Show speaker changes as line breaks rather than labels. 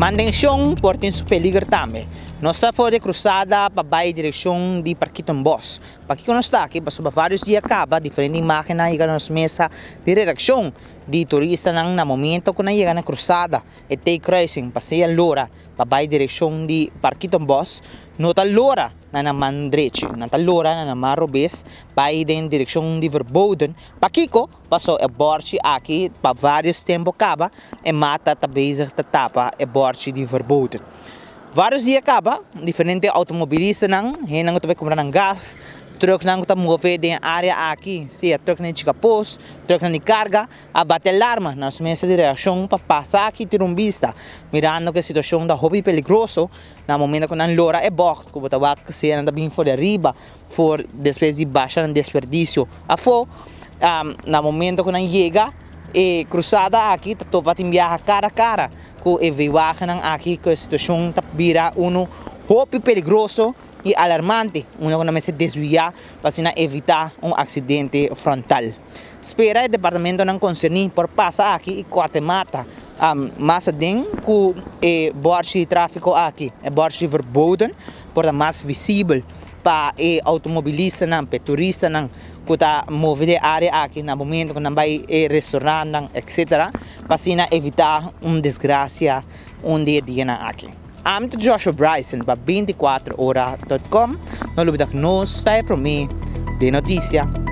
Mantenshon por tin su peliger tambe. Nos ta for di krusada pa bai direkshon di Parkietenbos. Pakiko nos ta aki? Pasobra vários dia kaba diferente imágennan a yega na nos mesa di redakshon di turistanan na momento ku nan yega na krusada e T-kruising pa sea lora pa bai direkshon di Parkietenbos no ta lora na nan man drechi, nan ta lora na nan man robes bai den direkshon di Verboden. Pakiko? Paso e bòrchi aki pa vários tempu kaba e mata ta bezig ta tapa e bòrchi di Verboden. Vários dia kaba diferente outomobilistanan, hendenan ku ta bai kumpra nan gas, trùknan ku ta move den e área aki, sea trùknan di chikapos, trùknan di karga, a bati alarma na nos mesa di reakshon pa pasa aki tira un bista, mirando ku e situashon ta hopi peligroso na momento ku nan lora e bògt ku bo ta wak sea nan ta bin for di ariba for despues di basha nan desperdisio afó. Na momento ku nan yega e krusada aki ta topa tin biaha kara kara ku e veiwagennan aki ku e situashon ta bira unu hopi peligroso i alarmante unda ku nan mester desviá pa asina evitá un aksidente frontal. Spera e departamentonan konserní por pasa aki i kòrta e mata mas aden ku e bòrchi di tráfiko aki, e bòrchi di verboden por ta mas visibel pa e outomobilistanan, pa e turistanan ku ta move den e área aki na momento ku nan bai e restaurantnan etcetera pa asina evitá un desgrasia un di e dianan aki. Ami ta Joshua Bryson pa 24 ora dot com. No lubida ku nos ta e promé den notisia.